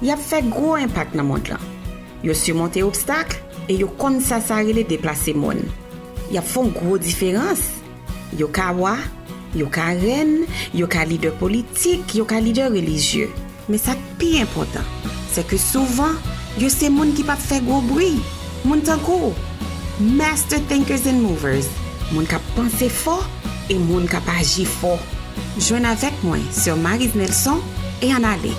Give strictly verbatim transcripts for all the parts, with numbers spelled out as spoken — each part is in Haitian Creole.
Y ap fè gwo enpak nan mond lan. Yo simonte obstak e yo konn sa sa rele deplase moun. Y ap fè yon gwo diferans. Yo ka wa, yo ka rèn, yo ka lidè politik, yo ka lidè relijye. Men sa k pi enpòtan, se ke souvan, yo se moun ki p ap fè gwo bri. Moun tankou Master Thinkers and Movers, moun k ap panse fò e moun k ap aji fò. Jwenn avèk mwen, Sè Marise Nelson, e ann ale.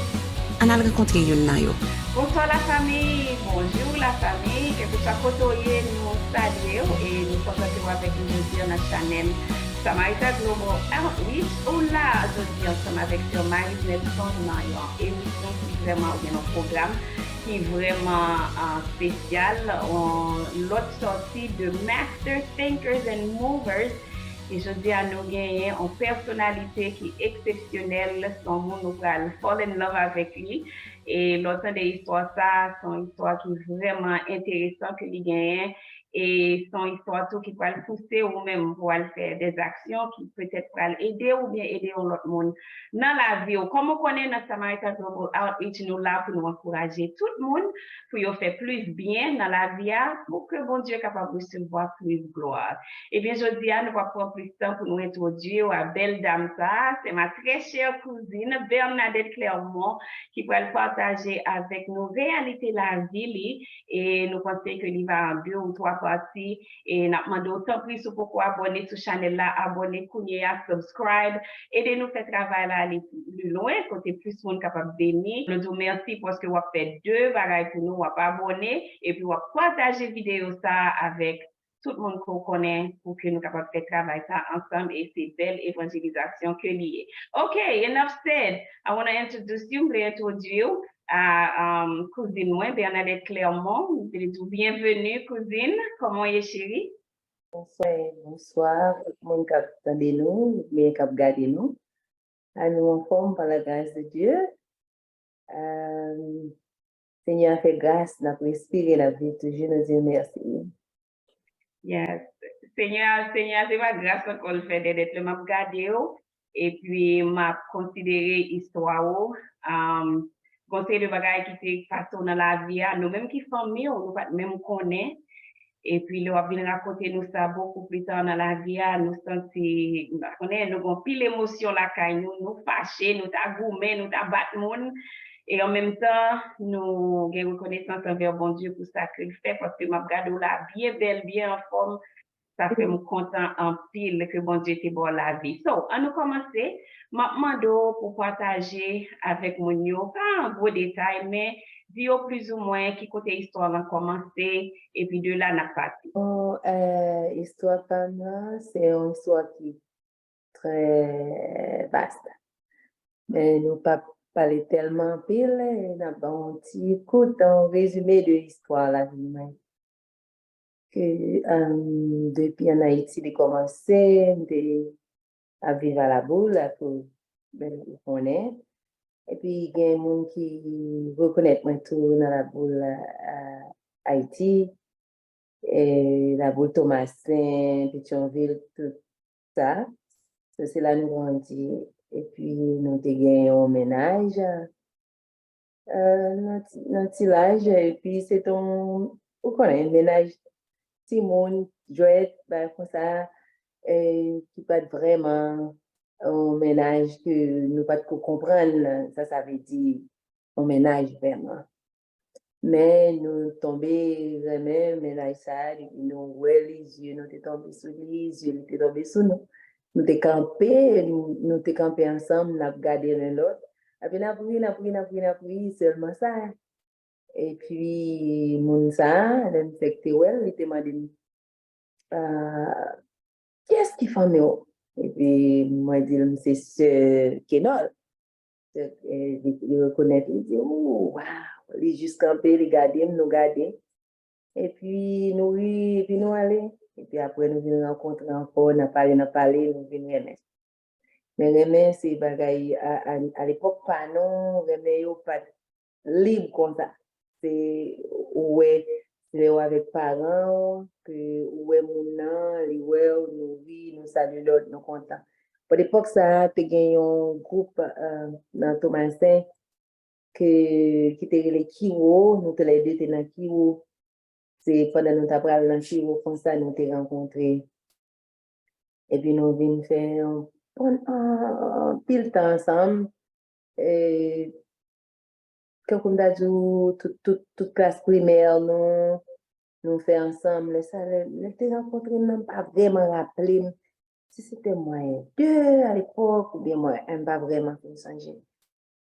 Ann al rankontre youn nan yo. Bonswa lafanmi, bonjou lafanmi, kèlkeswa kote w ye, nou salye w e nou kontan ke w avèk nou jodi a nan chanèl Samaritan Global Outreach. Ou la jodi ansanm avèk Sè Marise Nelson nan yon emisyon ki vrèman, oubyen yon pwogram ki vrèman, ah, espesyal, yon lòt sòti de Master Thinkers and Movers. E jodi a nou genyen yon pèsonalite ki eksepsyonèl, se yon moun nou pral fall in love avèk li. E lè w tande istwa sa, se yon istwa ki vrèman enteresan ke li genyen. E se yon istwa tou ki pral pouse ou menm pou w al fè dèzaksyon ki petèt pral ede w oubyen ede yon lòt moun nan lavi w. Kòm ou konnen, nan Samaritan Global Outreach, nou la pou nou ankouraje tout moun pou yo fè plis byen nan lavi a, pou ke Bondye kapab resevwa plis glwa. Ebyen, jodi a, nou p ap pran plis tan pou nou entwodui w a bèl dam sa a. Se ma très chère cousine Bernadette Clermont ki pral pataje avèk nou reyalite lavi li. E nou panse ke li va an de ou twa pati. E n ap mande w, tanpri, si w poko abòne sou chanèl la, abòne kounye a, subscribe. Ede nou fè travay la ale pi lwen, kote plis moun kapab beni. Nou di w mèsi paske w ap fè de bagay pou nou, w ap abòne, epi w ap pataje videyo sa a avèk tout moun ke w konnen pou ke nou kapab fè travay sa ansanm, e se bèl evanjelizasyon ke li ye. Ok, enough said. I wanna introduce you, m vle entwodui w a, um, kouzin mwen, Bernadette Clermont. M vle di w byenveni, kouzin. Kòman w ye, cheri? Bonswa, bonswa, tout moun k ap tande nou, oubyen k ap gade nou. A, nou anfòm, pa la gras de Dye. Euh, Senyè a fè gras, n ap respire, n ap viv toujou, nou di l mèsi. Yes. Senyè a, Senyè a, se pa gras ankò l fè, Bernadette, lè m ap gade w, epi m ap konsidere istwa w. Um, gon seri de bagay ki te pase w nan lavi a, nou menm ki fanmi w, nou pa t menm konnen. Epi lè w ap vin rakonte nou sa bokou pli ta nan lavi a, nou santi, m pa konnen, nou gon pil emosyon lakay nou, nou fache, nou ta goumen, nou ta bat moun. E an menm tan, nou gen rekonesans anvè Bondye pou sa ke l fè, paske m ap gade w la byen bèl, byen anfòm. Sa fè m kontan anpil ke Bondye te ba w lavi. So, ann nou kòmanse. M ap mande w pou pataje avèk moun yo, pa an gwo detay, men di yo plizoumwen ki kote istwa w lan kòmanse, epi de la n ap pati. Bon, euh, istwa pa m lan, se yon istwa ki trè vast. Men nou p ap pale tèlman anpil, n ap ba w yon ti kout, yon rezime de istwa lavi mwen. Ke, um, depi ann Ayiti li kòmanse, m te ap viv a Laboul, ak, ben, ou konnen. Epi gen moun ki rekonèt mwen tou nan Laboul, a, Ayiti, e Laboul Tomasen, Petyonvil, tout sa. So, se la nou grandi. Epi nou te gen yon mennaj, euh, nan ti, nan ti laj, epi se te yon, ou konnen, mennaj timoun, jwèt, bagay konsa, e ki pa t vrèman yon mennaj ke nou pa t ko konprann sa sa vle di, yon mennaj vrèman. Men nou tonbe renmen mennaj sa a, depi nou wè li, zye nou te tonbe sou li, zye li te tonbe sou nou. Nou te kanpe, nou, nou te kanpe ansanm, n ap gade len lòt. Epi n ap ri, n ap ri, n ap ri, n ap ri, sèlman sa. Epi moun sa a, lè m fèk te wè l, li te mande m, "Ah, kiyès ki fanmi w?" Epi mwen di l, "M se sè Kenòl." Sè, eh, li, li rekonèt, li di, "Ooh, waw." Li jis kanpe, li gade m, nou gade. Epi nou ri, epi nou ale. Epi apre nou vin rankontre ankò, n ap pale, n ap pale, nou vin renmen. Men renmen se bagay a, a, a lepòk pa nou, renmen yo pa t lib konsa. Se ou wè, se lè w avèk paran w, ke ou wè moun nan, li wè w, nou ri, nou salye lòt, nou kontan. Bon, epòk sa a, te gen yon gwoup, euh, nan Tomasen, ki te rele Kiwo, nou te lè de te nan Kiwo. Se pandan nou ta pral nan Kiwo konsa nou te rankontre. Epi nou vin fè yon, yon, anpil tan ansanm. E, tankou m ta di w, tout, tout, tout klas primè nou, nou fè ansanm. Lè sa, lè, lè te rankontre m nan, m pa vrèman raple m si se te mwen de alepòk oubyen mwen en, m pa vrèman fin sonje.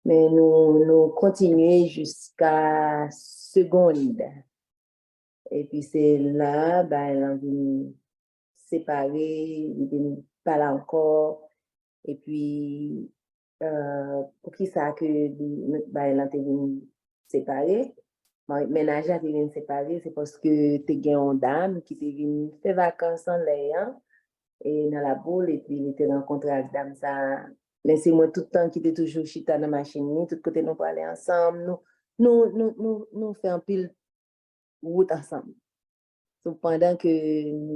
Men nou, nou kontinye jiska segond. Epi se la, bagay lan vin separe, li vin pa la ankò. Epi, euh, poukisa ke li, bagay lan te vin separe? Mennaj la te vin separe, se paske te gen yon dam ki te vin fè vakans anlè a, e nan Laboul, epi li te rankontre ak dam sa a. Men se mwen tout tan ki te toujou chita nan machin li, tout kote nou prale ansanm, nou, nou, nou, nou, nou fè anpil wout ansanm. So, pandan ke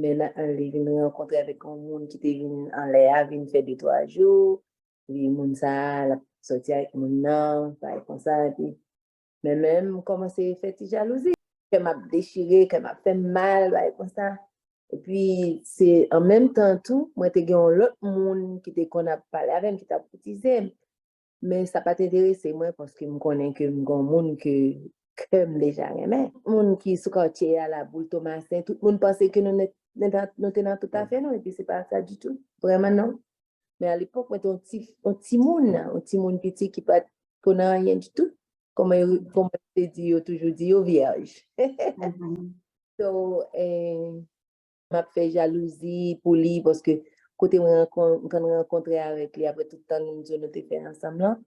mennaj li vin rankontre avèk yon moun ki te vin anlè a, vin fè de twa jou, epi moun sa a, l ap sòti avèk moun nan, bagay konsa, epi men menm, m kòmanse fè ti jalouzi. Kè m ap dechire, kè m ap fè m mal, bagay konsa. Epi, se an menm tan tou, mwen te gen yon lòt moun ki te konn ap pale avè m, ki t ap koutize m. Men sa pa t enterese mwen, paske m konnen ke m gen yon moun ke kè m deja renmen. Moun ki sou katye a, Laboul, Tomasen, tout moun panse ke nou, nou, nou te nan tout afè nou, epi se pa sa ditou. Vrèman, non. Men alepòk, mwen te yon ti, yon timoun, yon timoun piti ki pa t konn anyen ditou. Kòman yo, kòman yo te di, yo toujou di, yo vyèj. So, eh, m ap fè jalouzi pou li, paske kote mwen rankon-, m konn rankontre avèk li, apre tout tan nou, nou te fè ansanm lan,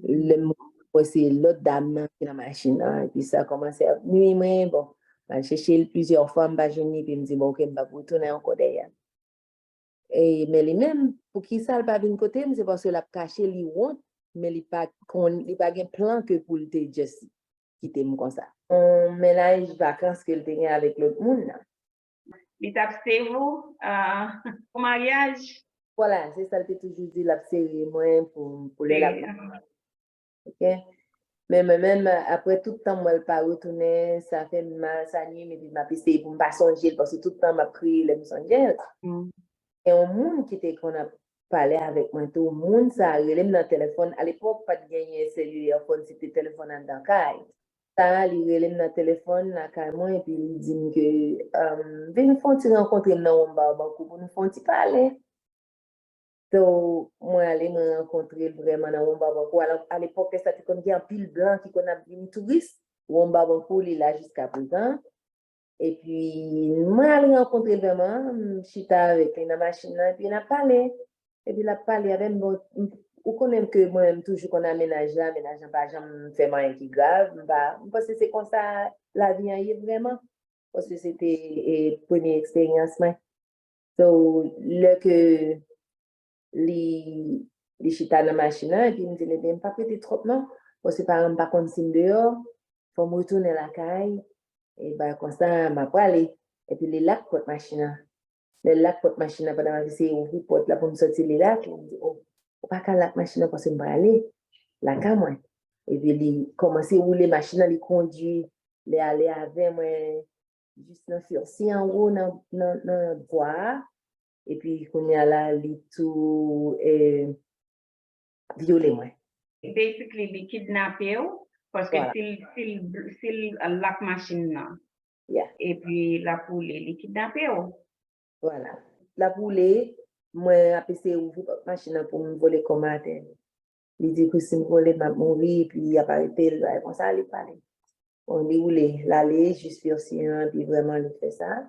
lè m wè se lòt dam nan ki nan machin nan, epi sa kòmanse ap nwi mwen, bon, m al chèche l plizyè fwa, m pa jwenn li, epi m di, bon, oke, m p ap retounen ankò dèyè l. E, men li menm, poukisa l pa vin kote m, se paske l ap kache, li wont, men li pa konn, li pa gen plan ke pou l te just kite m konsa. Yon mennaj vakans ke l te gen avèk lòt moun nan. Li t ap sere w, ah, pou maryaj? Vwala, se sa l te toujou di, l ap sere mwen pou, pou lè l ap. Ok? Men mwen menm, apre tout tan m wè l pa retounen, sa fè m mal, sa nwi m, epi m ap eseye pou m pa sonje l, paske tout tan m ap kriye lè m sonje l. Gen yon moun ki te konn ap pale avèk mwen tou. Moun sa a rele m nan telefòn. Alepòk, pa t genyen selilè fòn, se te telefòn anndan kay. Sa a, li rele m nan telefòn lakay mwen, epi li di m ke, um, vin fè yon ti rankontre m nan Womba Bankou pou nou fè yon ti pale. So, mwen ale, mwen rankontre l vrèman nan Womba Bankou. Alò, alepòk, lè sa te konn gen anpil blan ki konn ap vin touris. Womba Bankou, li la jiska prezan. Epi, mwen al rankontre l vrèman, m chita avèk li nan machin nan, epi n ap pale. Epi l ap pale avè m, bon, m, ou konnen ke mwen, m toujou konn amenaje, amenaje pa janm fè m anyen ki grav, m pa, m panse se konsa lavi an ye vrèman, paske se te, e, premye eksperyans mwen. So, lè ke li, li chita nan machin nan, epi m di l, ebyen, m p ap rete twòp non, paske paran m pa konn si m deyò, fò m retounen lakay, e bagay konsa, m ap prale. Epi li lak pòt machin nan. Lè l lak pòt machin nan, pandan m ap eseye ouvri pòt la pou m sòti, li lak, li di, o, ou pa ka lak machin nan paske m prale lakay mwen. Epi li kòmanse woule machin nan, li kondui, li ale avè mwen, jis nan Firsi anwo nan, nan, nan bwa a. Epi kounye a la, li tou, eh, vyole mwen. Basically, li kidnape w, paske si l, si l, si l lak machin nan, epi l ap woule, li kidnape w. Vwala. L ap woule, mwen ap eseye ouvri pòt machin nan pou m vole kò m atè. Li di ke si m vole, m ap mouri, epi y ap arete l, bagay konsa, li pale. Bon, li woule, l ale jis Firsi an, epi vrèman li fè sa.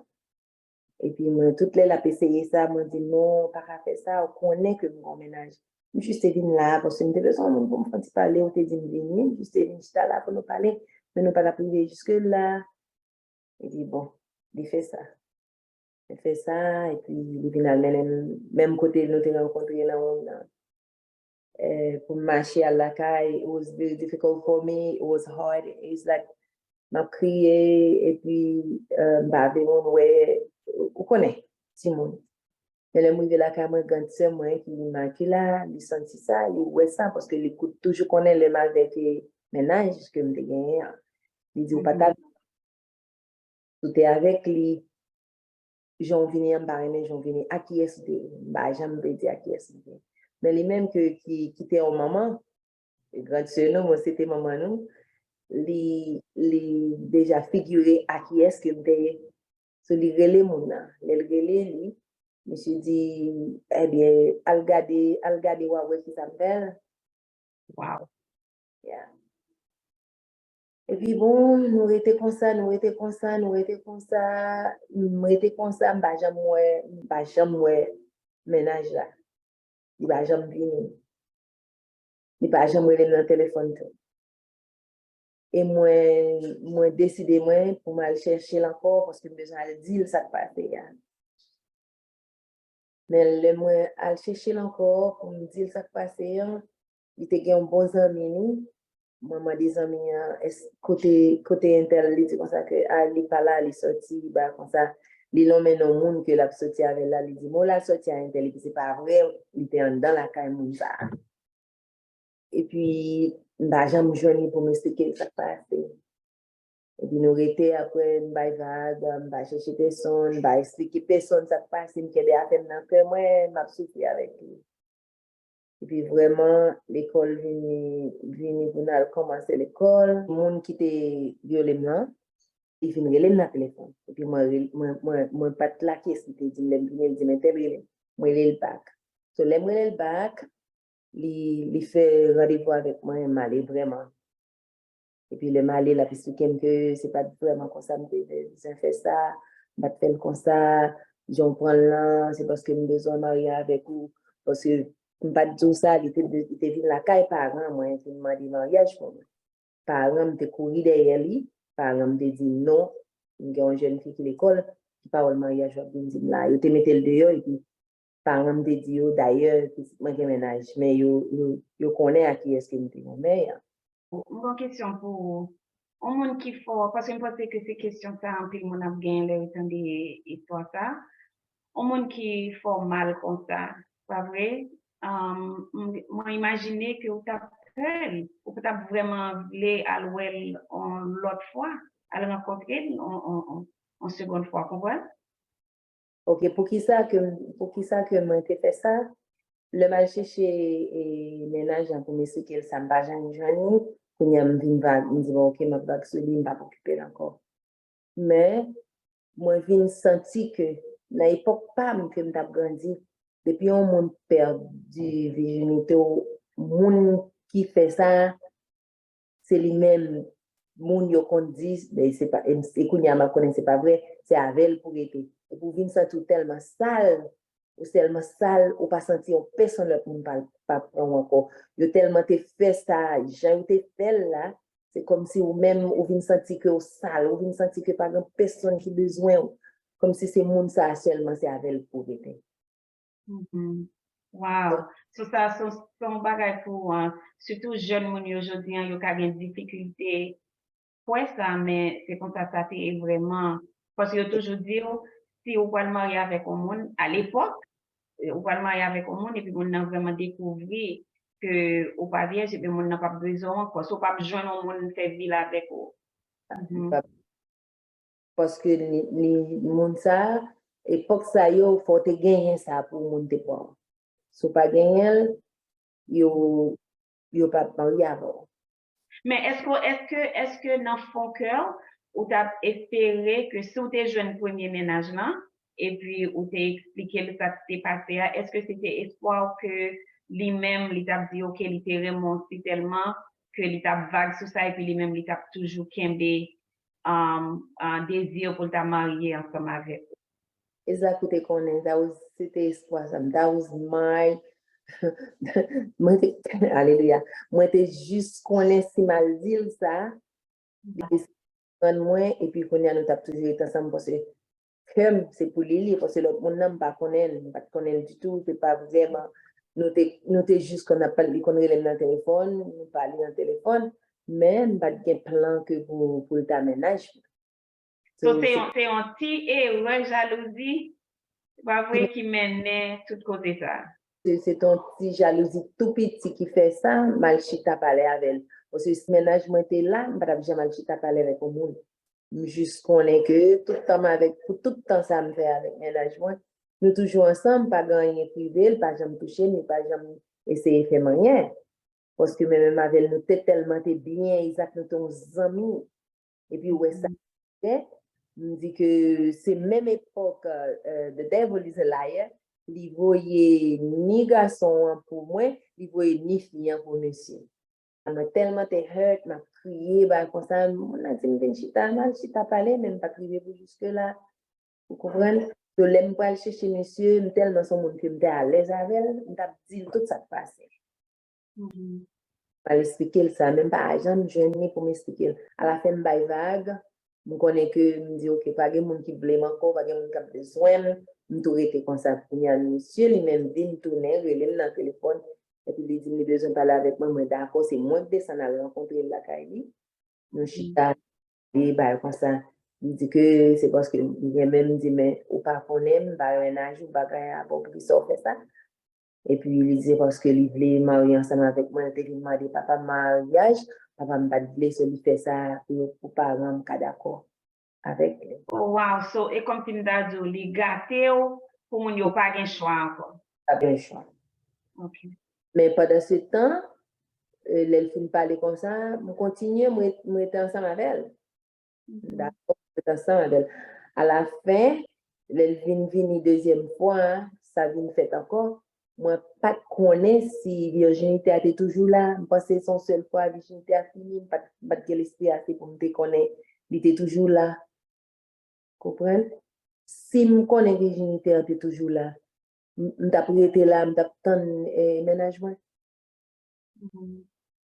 Epi mwen, tout lè l ap eseye sa, mwen di, non, ou pa ka fè sa, ou konnen ke m gen yon mennaj. M jis te vin la, paske m te bezwen yon moun pou m fè yon ti pale, ou te di m vini, m jis te vin chita la pou nou pale, men nou pa t ap rive jiske la. Epi bon, li fè sa. Li fè sa, epi li vin al mennen m menm kote nou te rankontre nan wout nan. Eh, pou m mache al lakay, it was very difficult for me, it was hard, it's like, m ap kriye, epi, eh, m pa vle moun wè, ou konnen, timoun. Men lè m rive lakay mwen, grandsè mwen ki Imakila, li santi sa, li wè sa, paske li kout-, toujou konnen lè m avèk, eh, mennaj ke m te genyen an. Li di, "Ou pa ta, ou te avèk li, jan w vini an, m pa renmen jan w vini. A kiyès ou te ye?" M pa janm vle di a kiyès m te ye. Men li menm ke, ki, ki te yon manman, gran sè nou, mwen se te manman nou, li, li deja figire a kiyès ke m te ye. So, li rele moun nan. Lè l rele li, misye di, "Ebyen, al gade, al gade, w a wè kisa m fè l." Wow. Yeah. Epi bon, nou rete konsa, nou rete konsa, nou rete konsa, m rete konsa, m pa janm wè, m pa janm wè mennaj la. Li pa janm vini. Li pa janm rele m nan telefòn tou. E mwen, mwen deside mwen pou m al chèche l ankò, paske m bezwen al di l sa k pase a. Men lè mwen al chèche l ankò pou m di l sa k pase an, li te gen yon bon zanmi li. Mwen mande zanmi an, "Èske kote, kote entèl?" Li di konsa ke, "A, li pa la, li sòti, li pa konsa." Li nonmen non moun ke l ap sòti avè l la, li di, "Bon, l al sòti a entèl," epi se pa vre, li te anndan lakay moun sa a. Epi, m pa janm jwenn li pou m esplike l sa k pase. Epi nou rete, apre m bay vag, m pa chèche pèsonn, m pa esplike pèsonn sa k pase, m kenbe afè m nan kè mwen, m ap soufri avèk li. Epi vrèman, lekòl vini, vini pou n al kòmanse lekòl. Moun ki te vyole m nan, li vin rele m nan telefòn. Epi mwen, rel- mwen, mwen, mwen pa t lage, li te di m lè m vini, li di m entèl rele m. Mwen rele l bak. So, lè m rele l bak, li, li fè randevou avèk mwen, m ale vrèman. Epi lè m ale, l ap esplike m ke se pa t vrèman konsa m te bezwen fè sa, m pa t fè l konsa, jan w pran l lan, se paske m bezwen marye avèk ou, paske m pa t di w sa, li te, li te vin lakay paran mwen, vin mande maryaj pou mwen. Paran m te kouri dèyè li, paran m te di non, m gen yon jèn fi ki lekòl, ki pawòl maryaj w ap vin di m la? Yo te mete l deyò, epi paran m te di yo, dayè, pitit mwen gen mennaj, men yo, yo, yo konnen a kiyès ke m te renmen an. M gen yon kesyon pou ou. Yon moun ki fò, paske m panse ke se kesyon sa a anpil moun ap genyen lè yo tande istwa sa a. Yon moun ki fè w mal konsa, pa vre? Um, m- mwen imajine ke ou t ap pè l, ou t ap vrèman vle al wè l yon lòt fwa, al rankontre l yon, yon, yon, yon segonn fwa, konprann? Ok, poukisa ke, poukisa ke mwen te fè sa? Lè m al chèche, e, mennaj lan pou m esplike l sa, m pa janm jwenn li. Kounye a m vin vag, m di, "Bon, ok, m ap vag sou li, m p ap okipe l ankò." Men, mwen vin santi ke nan epòk pa m ke m t ap grandi, depi yon moun pèdi vijinite w, moun ki fè sa, se li menm, moun yo konn di, men se pa, e, e kounye a m ap konnen se pa vre, se avè l pou rete. Epi w vin santi w tèlman sal, ou tèlman sal, ou pa santi yon pèsonn lòt moun pa, pa pran w ankò. Yo tèlman te fè sa, jan yo te fè l la, se kòmsi ou menm, ou vin santi ke w sal, ou vin santi ke pa gen pèsonn ki bezwen w. Kòmsi se moun sa a sèlman, se avè l pou w rete. Mhm. Wow. So sa, se se yon bagay pou, uh, sitou jèn moun yo jodi an, yo ka gen difikilte kwè sa, men se konsa sa te ye vrèman. Paske yo toujou di w, si ou pral marye avèk yon moun, a lepòk, e, ou pral marye avèk yon moun, epi moun nan vrèman dekouvri ke ou pa vyèj, epi moun nan p ap bezwen w ankò. Si w p ap jwenn yon moun fè vi l avèk ou. Mhm. Paske li, li, moun sa, epòk sa yo, fò w te genyen sa pou moun te pran w. Si w pa genyen l, yo, yo p ap marye avè w. Men èske, èske, èske nan fon kè w, ou t ap espere ke si w te jwenn premye mennaj lan, epi ou te eksplike l sa k te pase a, èske se te espwa w ke li menm, li t ap di, ok, li te renmen w si tèlman, ke li t ap vag sou sa, epi li menm, li t ap toujou kenbe, um, uh, dezi pou l ta marye ansanm avèk ou? Exactly, ou te konnen, that was, se te espwa sa m, that was my, mwen te, alelouya, mwen te jis konnen si m al di l sa, li te konprann mwen, epi kounye a nou t ap toujou ret ansanm, paske kè m, se pou li li ye, paske lòt moun nan, m pa konnen l, m pa t konnen l ditou, se pa vrèman, nou te, nou te jis konn ap pale, li konn rele m nan telefòn, nou pale nan telefòn, men m pa t gen plan ke pou, pou l ta mennaj mwen. So, se yon, se yon ti erè jalouzi, pa vre, ki mennen tout koze sa. Se, se t yon ti jalouzi tou piti ki fè sa, m al chita pale avè l. Paske si mennaj mwen te la, m pa t ap janm al chita pale avèk yon moun. M jis konnen ke tout tan m avèk, pou tout tan sa m fè avèk mennaj mwen, nou toujou ansanm, pa gen anyen k rive l, pa janm touche m, li pa janm eseye fè m anyen. Paske mwen menm avè l, nou te tèlman te byen, egzak, nou te yon zanmi. Epi ou wè sa, m di ke se menm epòk, euh, The Devil is a Liar, li voye ni gason an pou mwen, li voye ni fi an pou mesye. Mwen tèlman te hurt, m ap kriye, bagay konsa, moun nan di m vin chita, m al chita pale, men m pa t rive pou jiske la. Ou konprann? So, lè m pral chèche mesye, m tèlman se yon moun ke m te alèz avè l, m t ap di l tout sa k pase. M al eksplike l sa, men m pa janm jwenn li pou m eksplike l. Alafen, m bay vag, m konnen ke m di, "Ok, pa gen moun ki vle m ankò, pa gen moun k ap bezwen m." M tou rete konsa. Kounye a, misye li menm vin tounen, rele m nan telefòn, epi li di m li bezwen pale avèk mwen. Mwen dakò, se mwen k desann al rankontre l lakay li. Nou chita, li bay konsa. Li di ke se paske m gen menm, m di, "Men ou pa konnen m, m pa yon mennaj ou, bagay a, bon, poukisa w fè sa?" Epi li di se paske li vle marye ansanm avèk mwen, li te vin mande papa m maryaj, papa m pa t vle, so li fè sa pou, pou paran m ka dakò avèk li. Oh, wow, so e kòmsi m ta di w, li gate w pou moun yo pa gen chwa ankò. Pa gen chwa. Ok. Men pandan se tan, eh, lè l fin pale konsa, m kontinye, m ret- m rete ansanm avè l. Dakò, m rete ansanm avè l. Alafen, lè l vin vini dezyèm fwa, sa vin fèt ankò. Mwen pa t konnen si vijinite a te toujou la. M panse se yon sèl fwa vijinite a fini, m pa t, m pa t gen lespri ase pou m te konnen li te toujou la. Konprann? Si m konnen vijinite a te toujou la, m m t ap rete la, m t ap tann, eh, mennaj mwen.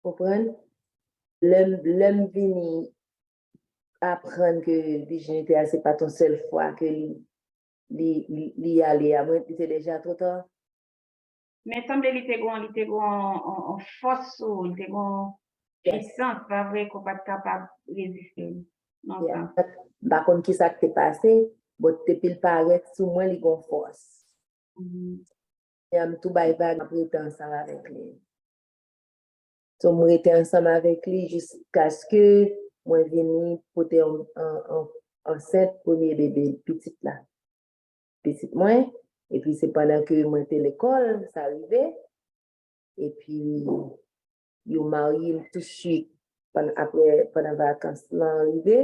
Konprann? Lè m, lè m vini aprann ke vijinite a se pa t yon sèl fwa ke li, li, li, li ale a mwen, li te deja twò ta. Men sanble li te gon, li te gon on, on fòs sou ou, li te gon pwisans, pa vre, ke w pa t kapab reziste l. Non, sa. M pa konn ki sa k te pase, but depi l parèt sou mwen, li gon fòs. Mhm. Kounye a m tou bay vag, m ap rete ansanm avèk li. So, m rete ansanm avèk li jiskaske mwen vini pote an, an, an, ansent premye bebe pitit la. Pitit mwen, epi se pandan ke mwen te lekòl, sa rive. Epi, yo marye m tousuit. Pandan, apre, pandan vakans lan rive,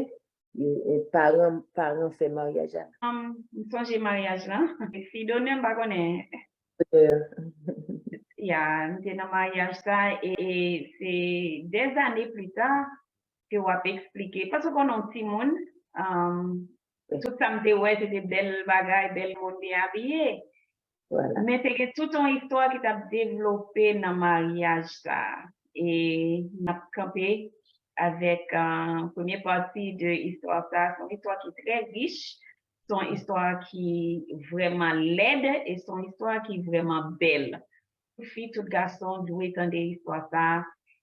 yo, e, paran, paran fè maryaj la. Um, m sonje maryaj lan. Fi donè, m pa konnen. Ya, m te nan maryaj sa, e, e se dèzane pli ta ke w ap eksplike. Paske w konnen yon timoun, um, tout sa m te wè, se te bèl bagay, bèl moun, byen abiye. Voilà. Men te gen tout yon istwa ki t ap devlope nan maryaj sa. E n ap kanpe avèk, euh, premye pati de istwa sa. Se yon istwa ki trè rich, se yon istwa ki vrèman lèd, e se yon istwa ki vrèman bèl. Tout fi, tout gason dwe tande istwa sa.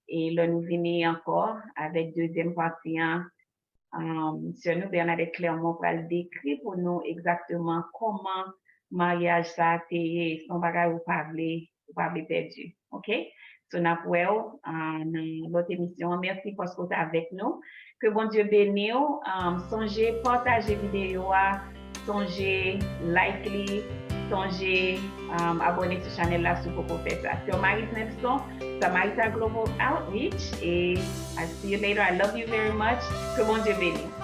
E lè nou vini ankò avèk dezyèm pati an, um, sè nou Bernadette Clermont pral dekri pou nou egzakteman kòman maryaj sa a te ye. Se yon bagay ou pa vle, ou pa vle pèdi. Ok? So, n ap wè w, uh, nan lòt emisyon an. Mèsi paske w t avèk nou. Ke Bondye beni w. Um, sonje pataje videyo a. Sonje like li. Sonje, um, abòne sou chanèl la si w poko fè sa. Sè Marie Snepson, Samarita Global Outreach, e I see you later. I love you very much. Ke Bondye beni w.